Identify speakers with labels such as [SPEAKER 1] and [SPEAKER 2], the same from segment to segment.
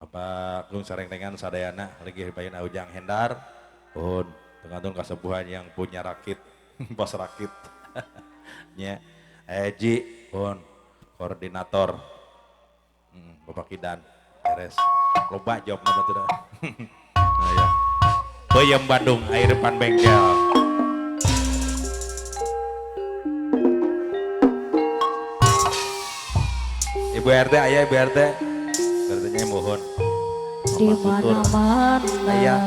[SPEAKER 1] Bapak Gung Sarengrengan sadayana lagi payun Ujang Hendar. Pohon tengah kasepuhan yang punya rakit, bos rakit. Nya Eji pohon koordinator. Bapak Kidan beres. Loba jawab nama tuh dah. Nah ya. Peuyeum Bandung air pan bengkel. Ibu RT ayah Ibu RT. RT-nya mohon.
[SPEAKER 2] Di mana-mana.
[SPEAKER 1] Ayah.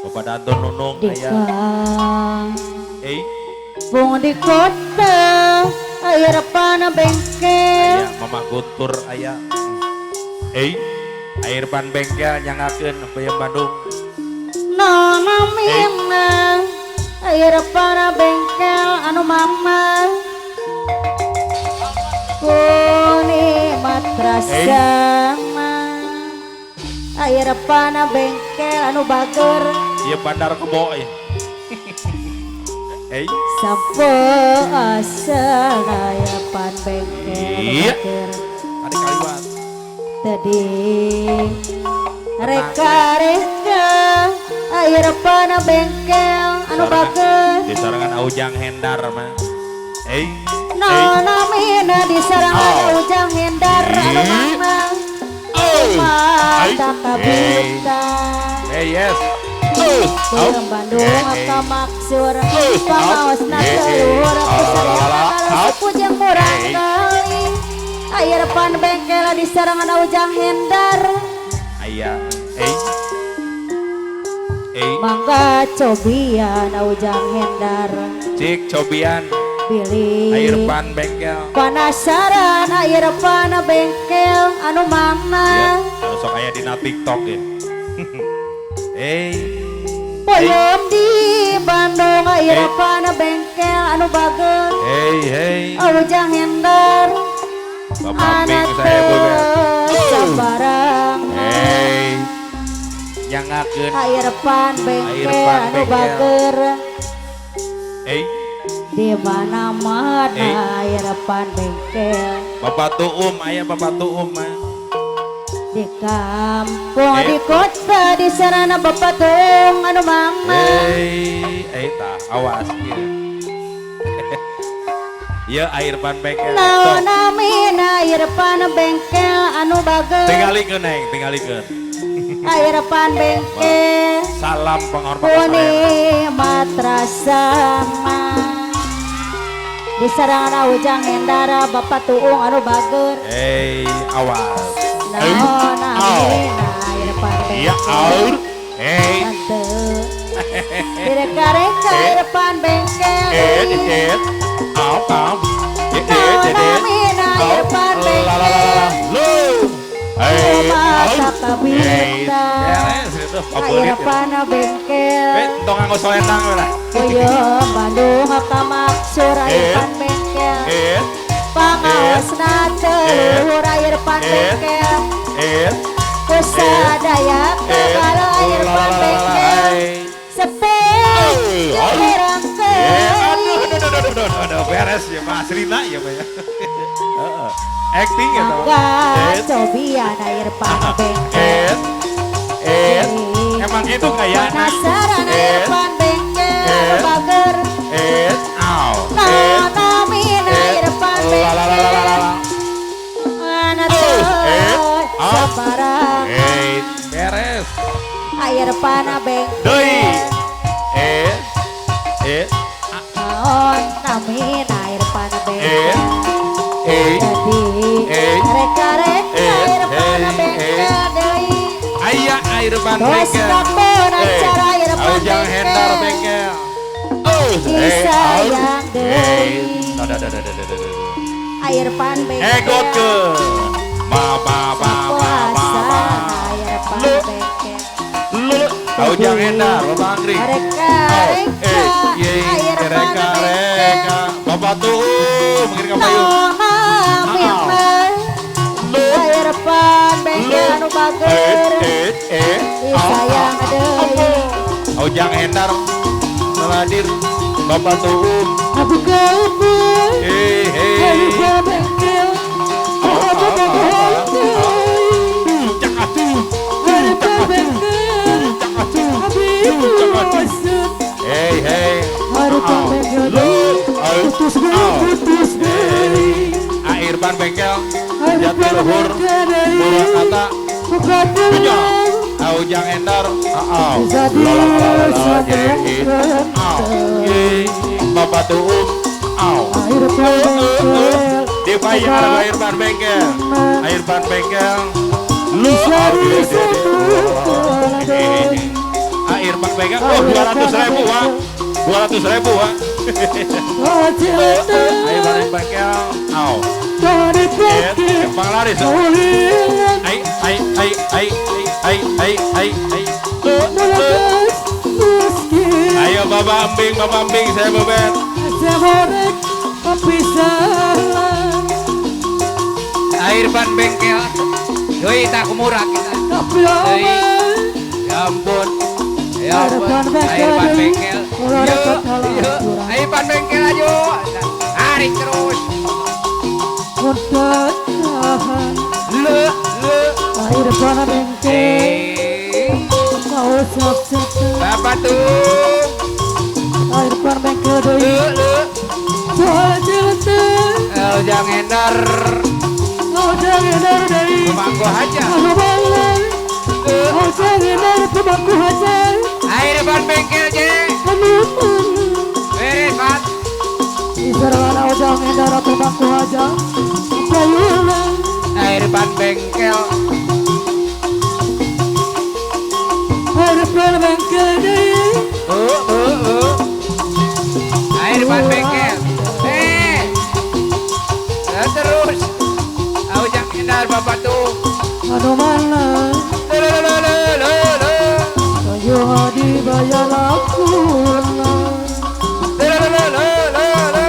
[SPEAKER 1] Bapak Danton Nunung ayah.
[SPEAKER 2] Bung di kota air pan bengkel.
[SPEAKER 1] Ayah Mama Guntur ayah. Air pan bengkel nyangakeun Peuyeum Bandung.
[SPEAKER 2] Nona mina air pan bengkel anu mama. Kuni matrasama air pan bengkel anu bager.
[SPEAKER 1] Ieu bandar kebo ya.
[SPEAKER 2] Sampo asal air pan bengkel bager.
[SPEAKER 1] Tadi kaliwat.
[SPEAKER 2] Tadi reka-reka air pan bengkel anu bager.
[SPEAKER 1] Di sarangan Ujang Hendar mah.
[SPEAKER 2] Nona mina di sarangan Ujang Hendar anu mama. Mata kabita.
[SPEAKER 1] Yes.
[SPEAKER 2] Peuyeum Bandung apa maksur pangaosna teu luhur pujeng murang kali air pan bengkel di sarangan Ujang Hendar.
[SPEAKER 1] Aya.
[SPEAKER 2] Mangga cobian Ujang Hendar.
[SPEAKER 1] Cik cobian.
[SPEAKER 2] Pilih
[SPEAKER 1] air pan bengkel.
[SPEAKER 2] Penasaran air pan bengkel anu mana?
[SPEAKER 1] Ya, sok aya dina TikTok ya.
[SPEAKER 2] Peuyeum di Bandung air pan bengkel anu bager. Ujang Hendar.
[SPEAKER 1] Bapak Bing saya bukan.
[SPEAKER 2] Sabarang.
[SPEAKER 1] Nyangakeun
[SPEAKER 2] air pan bengkel anu bager. Di mana-mana air pan bengkel.
[SPEAKER 1] Bapak Tuum aya Bapak Tuum mah.
[SPEAKER 2] Di kampung di kota di sarana Bapak Tuum anu mama.
[SPEAKER 1] Tah awas ieu. Ieu air pan bengkel.
[SPEAKER 2] Naon mina air pan bengkel anu bager.
[SPEAKER 1] Tingalikeun neng, tingalikeun.
[SPEAKER 2] Air pan bengkel.
[SPEAKER 1] Salam penghormatan.
[SPEAKER 2] Kuni matrasama. Di sarangan Ujang Hendar Bapak Tuung anu bager.
[SPEAKER 1] Awas.
[SPEAKER 2] Naon mina air pan bengkel.
[SPEAKER 1] Ya aur.
[SPEAKER 2] Direka-reka air pan bengkel.
[SPEAKER 1] Au.
[SPEAKER 2] Naon mina air pan bengkel. Mata kabita. Air pan bengkel.
[SPEAKER 1] Tong nganggo selendang we lah.
[SPEAKER 2] Peuyeum Bandung apa maksur air pan bengkel. Pangaosna teu luhur air pan bengkel. Kusadaya kalau air pan bengkel. Sepuh jeung urang keuing.
[SPEAKER 1] Aduh, beres ya Pak Asrina ya Pak ya. Acting ya toh.
[SPEAKER 2] Mangga cobian air pan bengkel.
[SPEAKER 1] Emang gitu kayaknya.
[SPEAKER 2] Penasaran air pan bengkel anu bager. Nona mina air pan bengkel. Mana teu sabarang.
[SPEAKER 1] Beres.
[SPEAKER 2] Air pan bengkel. Naon namina air pan bengkel. Jadi reka-reka air pan bengkel deui.
[SPEAKER 1] Aya air pan bengkel.
[SPEAKER 2] Air pan
[SPEAKER 1] Ujang Hendar bengkel.
[SPEAKER 2] Disayang deui. Air pan bengkel.
[SPEAKER 1] Egotkeun. Ba ba ba ba ba.
[SPEAKER 2] Air pan bengkel.
[SPEAKER 1] Ujang Hendar, Bapak Angri.
[SPEAKER 2] Reka-reka air pan bengkel.
[SPEAKER 1] Bapak Tuum ngiring ka payun.
[SPEAKER 2] Air pan bengkel anu bager. Disayang deui.
[SPEAKER 1] Ujang Hendar hadir Bapak Tuum.
[SPEAKER 2] Aku kabeh. Air pan bengkel. Aku kabeh. Putus deui putus deui.
[SPEAKER 1] Air ban bengkel Jatiluhur Purwakarta Ujang Endar Bapak Tuum dibayar air ban bengkel air ban bengkel lu air ban bengkel oh 200.000 wah 200.000 wah air ban bengkel au Bang laris ai ai ai ai ai ai ai ai ayo Bapak Ambing saya bebet
[SPEAKER 3] air ban bengkel doi tak murah kita ya ampun ya ampun air ban bengkel air ban bengkel ayo tarik terus le le
[SPEAKER 2] air ban bengkel mau sok-sok
[SPEAKER 3] Bapak tuh
[SPEAKER 2] air ban bengkel doi
[SPEAKER 3] le le
[SPEAKER 2] soal cinta
[SPEAKER 3] Ujang Endar
[SPEAKER 2] Ujang Endar dari
[SPEAKER 3] pemangku aja
[SPEAKER 2] Ujang Endar pemangku aja
[SPEAKER 3] air ban bengkel je beres Pak
[SPEAKER 2] Isarwana Ujang Endar pemangku aja
[SPEAKER 3] air ban bengkel
[SPEAKER 2] air ban bengkel deui
[SPEAKER 3] air ban bengkel terus Ujang Endar Bapak tuh
[SPEAKER 2] anu mana
[SPEAKER 3] le le le le le
[SPEAKER 2] kayu dibayar aku
[SPEAKER 3] le le le le le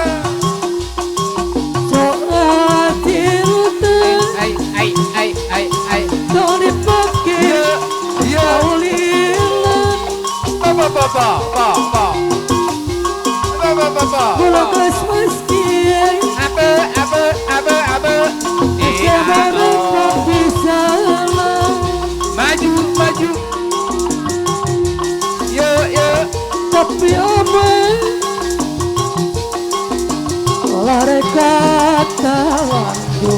[SPEAKER 2] soal cinta
[SPEAKER 3] ai ai ai ai ai
[SPEAKER 2] tong dipake
[SPEAKER 3] iya
[SPEAKER 2] ulilan
[SPEAKER 3] ba ba ba ba ba ba ba ba
[SPEAKER 2] kula geus miskin
[SPEAKER 3] abe abe abe abe maju maju yo yo
[SPEAKER 2] tapi aman olah kata waktu